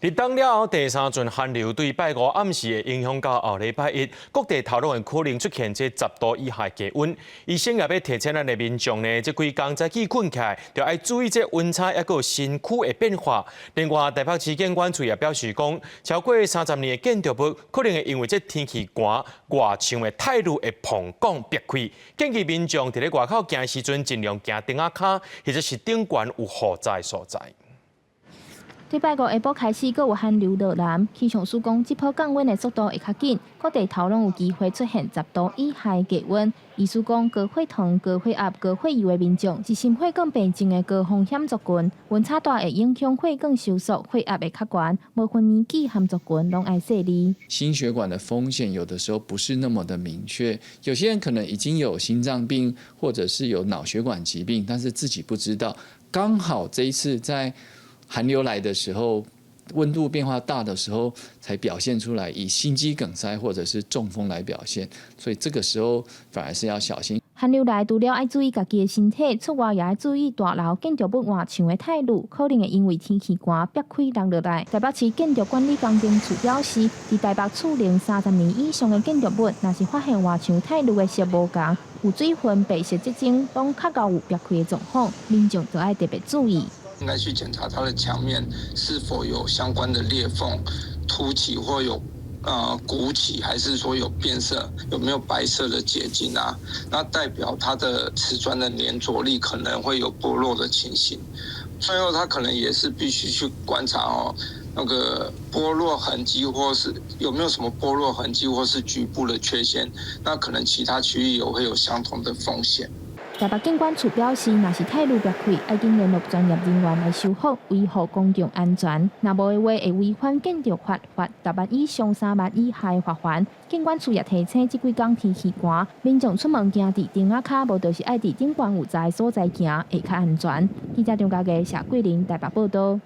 立冬了後，第三陣寒流對拜五暗時會影響到後禮拜一，各地頭路會可能出現這10度以下低溫。醫生也欲提醒咱的民眾呢，這幾工早起睏起來，就愛注意這溫差抑閣有身軀的變化。另外，台北市建管處也表示講，超過30年的建築物，可能會因為這天氣寒，外牆的鈦鋁會膨脹癟開，建議民眾佇咧外口行的時陣，盡量行頂仔跤，或者是頂懸有雨罩的所在。對拜五下晡開始，閣有寒流落南，氣象署講，這波降溫的速度會較緊，各地頭攏有機會出現10度以下的低溫。醫師講，高血糖、高血壓、高血油的民眾是心血管病症的高風險族群，溫差大會影響血管收縮，血壓會較懸，無分年紀和族群攏愛細膩。心血管的風險有的時候不是那麼的明確，有些人可能已經有心臟病，或者是有腦血管疾病，但是自己不知道。剛好這一次在寒流來的時候，溫度變化大的時候，才表現出來，以心肌梗塞或者是中風來表現，所以這個時候反而是要小心。寒流來，除了愛注意家己的身體，出外也愛注意大樓建築物外牆的鈦鋁，可能會因為天氣寒癟開攏落來。台北市建築管理工程處表示，佇台北厝齡30年以上的建築物，若是發現外牆鈦鋁的色無仝，有水分、白色結晶，攏較𠢕有癟開的狀況，民眾就愛特別注意。應該去檢查它的牆面是否有相關的裂縫、凸起或有鼓起，還是說有變色，有沒有白色的結晶啊？那代表它的瓷磚的黏着力可能會有剝落的情形。最後，它可能也是必須去觀察哦，那個剝落痕跡，或是有沒有什麼剝落痕跡，或是局部的缺陷，那可能其他區域也會有相同的風險。台北建管處表示，若是鈦鋁癟開，愛緊聯絡專業人員來修復，維護公共安全。若無的話，會違反建築法，罰10萬以上3萬以下的罰鍰。建管處也提醒，這幾工天氣寒，民眾出門行佇頂仔跤，無就是愛佇頂懸有罩的所在行，會較安全。記者張家傑、謝桂玲台北報道。